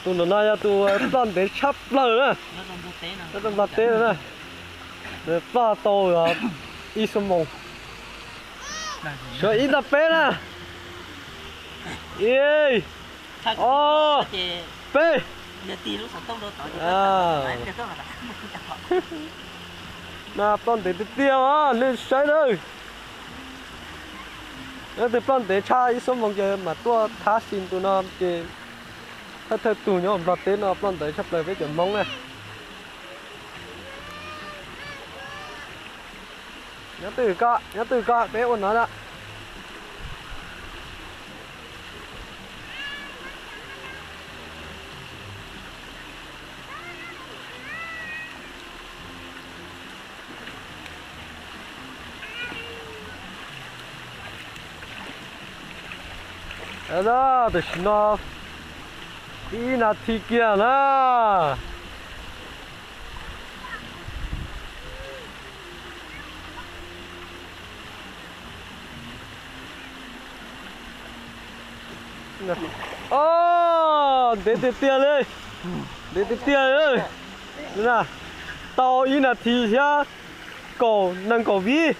Tus no no yog tus ploj ntev tshaj plaws na, nyob rau Nplog teb no na. Ploj tau ib xuab moos, suav ib nta peb na. Ib, ob, peb. No ploj ntev tiag tiag os, nej saib na. Nyob twg ploj ntev tshaj ib xuab moos ces mam tuaj thab xis tus no ces thawj thawj tug nyob Nplog teb no ploj ntev tshaj plaws peb cov Hmoob na. Nyob twg ko, nyob twg ko, peb ua no na. Tam sim no ib nas this kiag na. Os, ntev tiag tiag li, ntev tiag tiag li. Tau ib nas this thiab kaum nees nkaum vib.